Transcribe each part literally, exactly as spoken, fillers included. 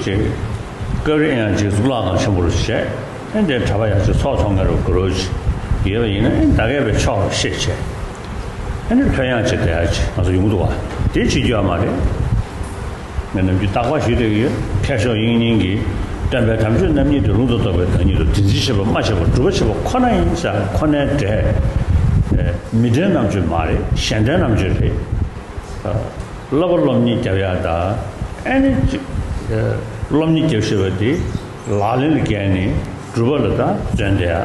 ཅིག་སྐབས་རེ་ཡང་ཅིག་གཙུག་ལག་ཁང་ཆེན་པོ་རུ་བྱས། ཨེ་འདྲའི་གྲྭ་པ་ཡང་ཅིག་ཚོགས་ཚོགས་ང་རུ་དགོས་རོགས་ཅིག་ཡོད་པ་ཡིན་ན། ཨེ་ད་གས་པའི་ཕྱོགས་རུ་ཤེས་བྱས། ཨེ་འདྲ་ལྷོད་ཡངས་ཅིག་བསྡད་ཡ་ཅིག་ང་ཚོ་ཡོང་གི་འདུག་བ། དེ་བྱེད་རྒྱུ་ཡོད་མ་རེད། ངས་ནམ་རྒྱུན་རྟག་པར་ཞུས་བསྡད་ཀྱི་ཡོད། མཁས་མཆོག་དབྱིག་གཉེན་གྱིས་སྟོན་པའི་དམ་ཆོས་རྣམ་གཉིས་ཏེ། ལུང་དང་རྟོགས་པའི་བདག་ཉིད་དོ། དེ་འཛིན་བྱེད་པ་སྨྲ་བྱེད་པ་སྒྲུབ་པ་བྱེད་པ་ཁོ་ན་ཡིན་ཟེར། ཁོ་ནའི་འགྲེལ། མི་འགྲེལ་རྣམ་དཔྱོད་མ་རེད། གཞན་འགྲེལ་རྣམ་དཔྱོད་རེད། བསླབ་པ་སློབ་གཉེར་རྒྱབ་ཡ་དང་། ཨེ་ནི་ཅིག་སློབ་གཉེར་རྒྱབ་ཤེས་པ་དེ་ལག་ལེན་ལ་བཀལ་ནས་སྒྲུབ་པ་ལ་ད་བརྩོན་བསྡད་ཡ།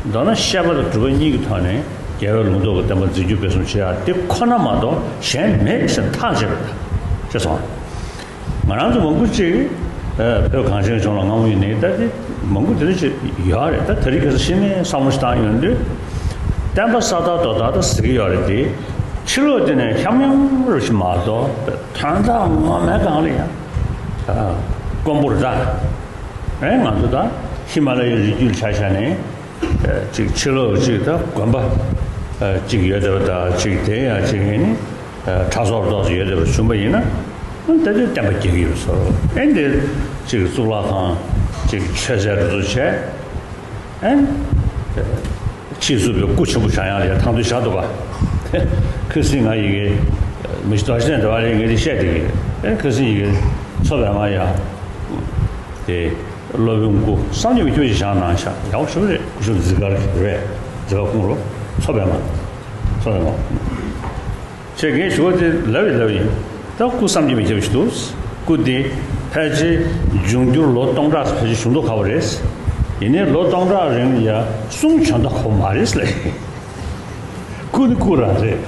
མདོར་ན་བཤད་པ་དང་སྒྲུབ་པ་གཉིས་ཀྱི་ཐོག་ནས་རྒྱལ་བའི་ལུང་རྟོགས་ཀྱི་བསྟན་པ་འཛིན་སྐྱོང་སྤེལ་གསུམ་བྱེད་ཡ་དེ་ཁོ་ན་མ་གཏོགས་གཞན་མེད་ཟེར་ཐག་བཅད་པ་རེད། ཤེས་སོང་། ང་རང་ཚོ་མང་པོ་ཅིག་ཨ་བོད་གངས་ཅན་ལྗོངས་ལ་སྔ་མོ་ཡིན་ནའི་ད་དེ་མང་པོ་དེ་འདྲ་ཅིག་ཡོད་རེད། ད་དེ་རིང་ཁ་སང་ཕྱི་མའི་བསམ་བློ་ཞིག་བཏང་ཡོང་དུས། བསྟན་པ་ས་དག་རྡོ་དག་ད་ཟེར་གྱི་ཡོད་རེད་དེ། ཕྱི་ལོགས་དེ་ནས་ཤམ་ཡོམ་རུ་ཞིག་མ་གཏོགས་དོན་དག་ངོ་མའི་སྒང་ལ་ཡང་ཨ་དཀོན་པོ་རེད་ད། ཨེ་ང་ཚོ་ད་ཧི་མ་ལ་ཡའི་རི་རྒྱུད་ཆ་བཞག་ནས། ཨ་ཅིག་ཕྱི་ལོགས་ཅིག་ད་དགོན་པ་ཨ་ཅིག་ཡོད་བསྡད་པ་དང་། ཅིག་དེ་ཡང་ཅིག་ཡིན་ནི་ཨ་གྲྭ་ཚོགས་རྡོག་ཙམ་ཡོད་བསྡད་པ་བྱུང་པ་ཡིན་ན། ཨ་ད་དེ་བསྟན་པ་རྒྱག་གི་ཡོད་བཟོ། ཨེ་འདི་ཅིག་གཙུག་ལག་ཁང་ཅིག་མཆོད་རྫས་འདྲ་ཚོ་བྱས། ཨེ་ཕྱིས་སུ་བའི་སྐུ་ཆེན་པོ་བཞེངས་ཡག་ལ་ཡ་ཐང་དུ་བཞག་འདུག་ག་ཁ་སང་ང་ཡི་གེ་མི་ཤི་དོ་ཤི་ནས་འདྲ་བ་རེད། ངས་དེ་བཤད་བསྡད་ཀྱི་ཡོད། ཨེ་ཁ་སང་ཡི་གེ་མཚོ་པདྨ་ཡ་དེ། སློབ་དཔོན་སྐུ་བསམ་གྱིས་མི་ཁྱབ་ཅིག་བཞེངས་གནང་ཤག་ཡག་པོ་ཞེ་པོ་རེད། སྐུ་ཞབས་འཛི་སྒར་རེད། འཛི་སྒར་ཁོང་རུ་མཚོ་པདྨ། མཚོ་པདྨ། ཅེས་ངས་ཞུ་བ་དེ་ལབ་ཡིན་ལབ་ཡིན། ད་སྐུ་བསམ་གྱིས་མི་ཁྱབ་ཞིག་འདུག་སྐུ་དེ་ཕལ་ཆེར་འབྱུང་འགྱུར་ལོ་སྟོང་ཕྲག་ཕལ་ཆེར་བྱུང་མདོག་ཁ་པོ་རེད། ཡིན་ནའི་ལོ་སྟོང་ཕྲག་རིང་ལ་ཡ་གསུང་བྱོན་མདོག་ཁ་པོ་མ་རེད་ལབ་ཡིན། སྐུ་ནི་སྐུ་རང་རེད།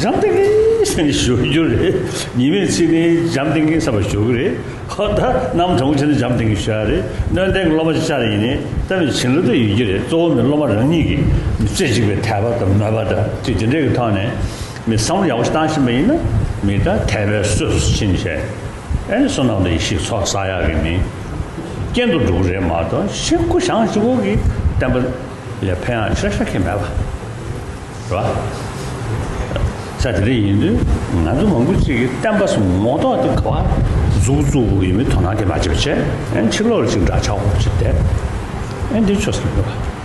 འཇམ་ཐིང་ངེ་ཟེར་ནས་བཞུགས་རྒྱུ་རེད། ཉི་མའི་ཚིག་ནི་འཇམ་ཐིང་ངེ་ཟེར་བ་བཞུགས་ཀྱི་རེད། ཧོ་ད་གནམ་གྲང་མོ་ཆེ་ནི་འཇམ་ཐིང་ངེ་བཞུགས་ཡ་རེད། སྣོད་ལྡན་གྱི་སློབ་མ་ཅིག་བཅར་ཡིན་ནའི་ད་མི་བྱིན་རླབས་ད་ཡོད་ཀྱི་རེད། གཙོ་བོ་མི་སློབ་མ་རང་ཉིད་ཀྱི་མི་རྩེ་གཅིག་པའི་དད་པ་དང་མོས་པ་དང་དེ་དེ་འདྲའི་གི་ཐོག་ནས་མི་བསམ་བློ་ཡག་པོ་ཞིག་བཏང་ཤེས་པ་ཡིན་ན། མི་ད་དད་པའི་གསོས་སུ་ཕྱིན་བྱས། ཨེ་ནི་བསོད་ནམས་དང་ཡེ་ཤེས་ཚོགས་བསགས་ཡག་གི་མི་རྐྱེན་དུ་འགྲོ་གི་རེད་མ་གཏོགས། ཤི་སྐུ་བཞེངས་ཤི་སྐུ་གི་བསྟན་པ་ལ་ཕན་ཡག་ཤ་ཤ་ཁེ་མེད་པ་རེད་བ། ས་དེ་འདྲ་ཡིན་དུས་ང་ཚོ་མང་པོ་ཅིག་གིས་བསྟན་པ་སོགས་ངོ་ཐོག་དེ་ག་བ་འཛུགས་བཙུགས་དགོས་ཀྱི་ཡོད་མེད་དོ་སྣང་དེ་མ་བྱེད་པ་བྱས། ཨེ་ཕྱི་ལོགས་ལ་ཅིག་འདྲ་ཆགས་པོ་ཅིག་བསྡད། ཨེ་འདི་ཆོས་སུ་འགྲོ་བ།